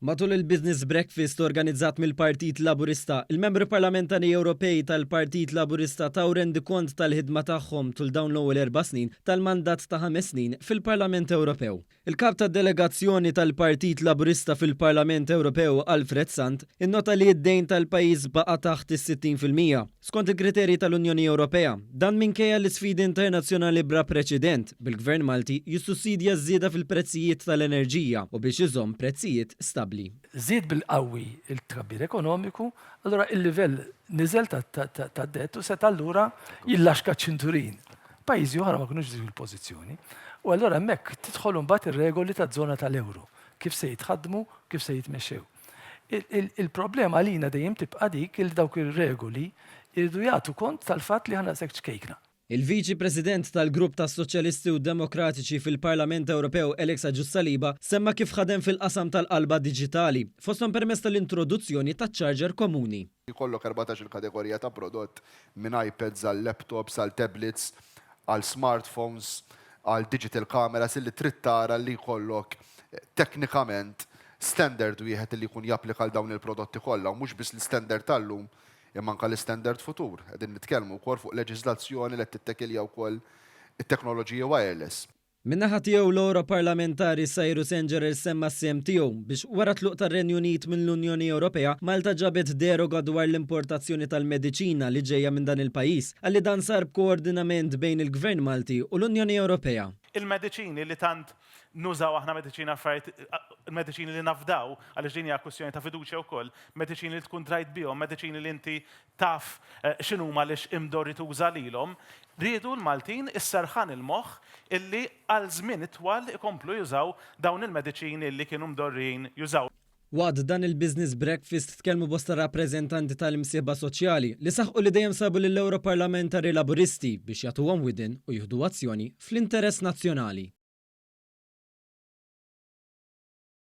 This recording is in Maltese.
Matul il-Business Breakfast organizzat mill-Partit Laburista, il-Membri Parlamentari Ewropej tal-Partit Laburista taw rendikont tal-ħidma tagħhom tul dawn l-ewwel 4 snin tal-mandat ta' 5 snin fil-Parlament Ewropew. Il-kap tad-delegazzjoni tal-Partit Laburista fil-Parlament Ewropew Alfred Sant innota li d-dejn tal-pajjiż baqa' taħt is-60% skont il-kriterji tal-Unjoni Ewropea. Dan minkejja l-isfidi internazzjonali bla preċedent, bil-Gvern Malti jissussidja żieda fil-prezzijiet tal-enerġija u biex iżomm prezzijiet stabbli. Żied bil-qawwi il-tkabbir ekonomiku, allura il-livell niżel ta' debt u seta' allura jillaxka ċinturin. Pajjiżi oħra ma kinux dik il-pożizzjoni. U allura hemmhekk tidħol imbagħad ir-regoli taż-żona tal-euro, kif se jitħaddmu, kif se jitmexxew. Il-problema għalina dejjem tibqa' dik il dawk ir-regoli jridu jagħtu kont tal-fatt li aħna sekk ċkejkna. Il-Viċi President tal-Grupp tas-Soċjalisti u Demokratiċi fil-Parlament Ewropew Alex Agius Saliba semma kif ħadem fil-qasam tal-qalba diġitali, fosthom permezz tal-introduzzjoni ta' charger komuni. Jkollok 14 il-kategorija ta' prodott, minn iPads għal laptops, għal tablets, għal smartphones, għal digital cameras, illi trid tara li jkollok teknikament standard wieħed li jkun japplika għal dawn il-prodotti kollha u mhux biss l-standard tal-lum, imma anke l-standard futur. Qegħdin nitkellmu wkoll fuq leġiżlazzjoni li qed tittekilja wkoll it-teknoloġiji wireless. Min-naħa tiegħu, l-Europarlamentari Cyrus Engerer semma s-sehem tiegħu biex wara tluq tar-Renju Unit mill-Unjoni Ewropea, Malta ġabet deroga dwar l-importazzjoni tal-mediċina li ġejja minn dan il-pajjiż, għalli dan sar b'koordinament bejn il-Gvern Malti u l-Unjoni Ewropea. Il-mediċini li tant nużaw aħna, mediċina affarijiet, mediċini li nafdaw, għaliex din hija kwistjoni ta' fiduċja wkoll, mediċini li tkun drajt bihom, mediċini li inti taf x'inhuma għaliex imdorri tuża lilhom, riedu l-Maltin is-serħan il-moħħ illi għal żmien itwal ikomplu jużaw dawn il-mediċini li kienu mdorrijin jużaw. Waqt dan il-Business Breakfast tkellmu bosta rappreżentanti tal-imsieħba soċjali li saħqu li dejjem sabu lill-Europarlamentari Laburisti biex jagħtuhom widen u jieħdu azzjoni fl-interess nazzjonali.